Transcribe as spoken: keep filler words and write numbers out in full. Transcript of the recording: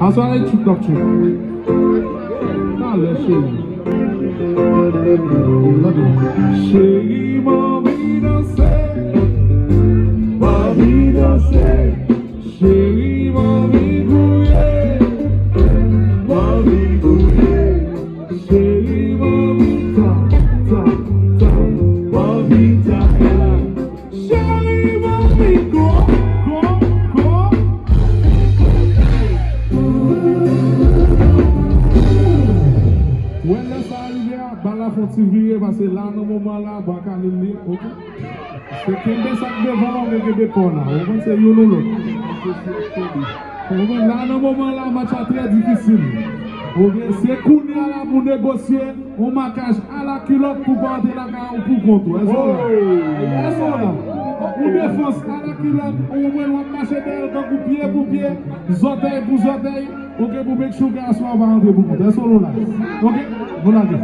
Aswè a e tchout n ap tchout. Talè, cheri. Tande. Cheri, m anvi danse. M anvi danse. Cheri, m anvi gouye. M anvi gouye. Cheri, m anvi ta, ta, ta. M anvi ta. Cheri, m anvi go, go, go. Wè lè sa rive a, bal la fè yon ti vire, paske la, nan moman la, bwa kale l ye, oke? Se kenbe sa k devan w, men kenbe pa w la. Ou konprann, se youn ou lòt. Ou konprann, la, nan moman la, match la trè difisil. Oke? Se kounye a la pou negosye. Yon makaj alakilòt pou pa antre lakay ou pou kont ou. Èske w la? Èske w la? Yon defans alakilòt, ou konprann, w ap mache dèyè l tankou pye pou pye, zòtèy pou zòtèy, oke, pou make sure ke aswè a pa antre pou kont. Èske w la? Oke, nou lage.